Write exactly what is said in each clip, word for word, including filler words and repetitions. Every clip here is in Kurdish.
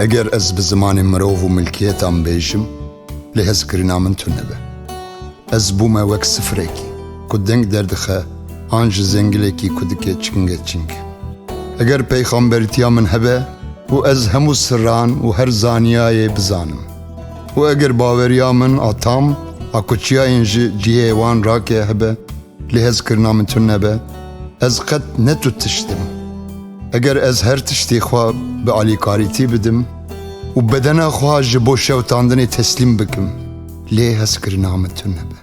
Eger ez bi zimanê mirov û milkiyetan bêjim, lê hezkirina min tune be. Ez bûme wek sifrekî ku deng derdixe, an ji zengilekî ku dike çinge çing. Eger peyxamberîtiya min hebe û ez hemû sirran û her zaniyayê bizanim û eger baweriya min a tam a ku çiyayên ji cihê wan rake hebe, lê hezkirina min tune be, ez qet ne tu tişt im. Eger ez her tiştê xwe bi alîkarîtî bidim û bedena xwe ji bo şewtandinê teslîm bikim, lê hezkirina min tune be,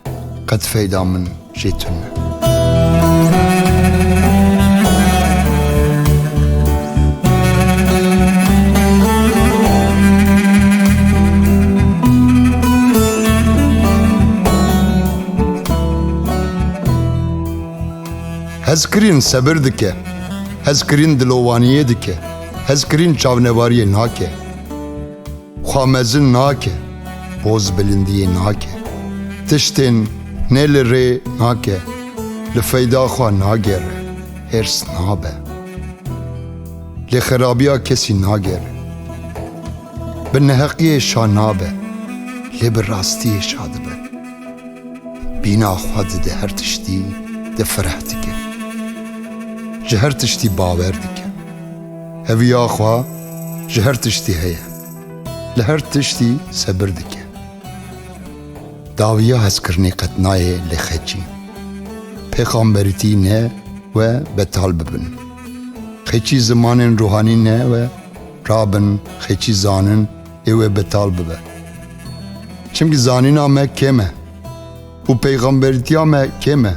qet feyda min jê tune. Hezkirin sebir dike, hezkirin dilovaniyê dike, hezkirin çavnevariyê nake. Xwe mezin nake, poz bilindiyê nake. Tiştên ne li rê nake, li feyda xwe nagere, hêrs nabe. Lê xerabiya kesî nagere. Bi neheqiyê şa nabe, lê bi rastiyê şa dibe. Bîna xwe dide her tiştî, di fireh dike. Ji her tiştî bawer dike. Heviya xwe ji her tiştî heye. Li her tiştî sebir dike. Dawiya hezkirinê qet nayê li xeçî. Pêxamberîtî ne we betal bibin. Xeçî zimanên ruhanî ne we rabin, xeçî zanin ê we betal bibe. Çimkî zanîna me kêm e û peyxamberîtiya me kêm e.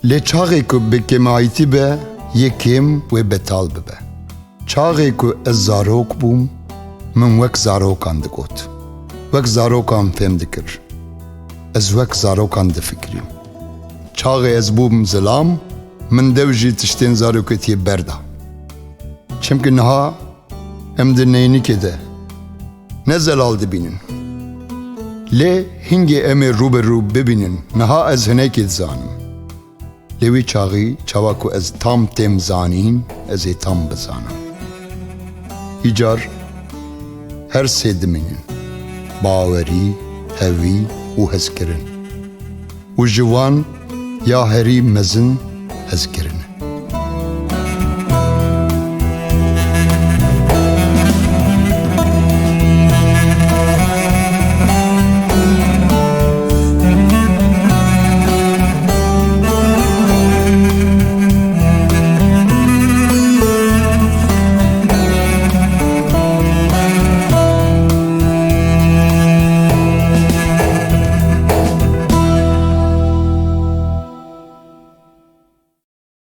Lê çaxê ku bi kêmayîtî be, yê kêm wê betal bibe. Çaxê ku ez zarok bûm, min wek zarokan digot. Wek zarokan fêm dikir. Ez wek zarokan difikirîm. Çaxê ez bûm zilam, min dew jî tiştên zaroketiyê berda. Çimkî niha em di neynikê de ne zelal dibînin. Lê hingê em ê rû bi rû bibînin, niha ez hinekî dizanim. Lê wî çaxî çawa ku ez tam têm zanîn, ez ê tam bizanim. Îcar her sê dimînin, bawerî, hevî û hezkirin. Û ji wan ya herî mezin hezkirin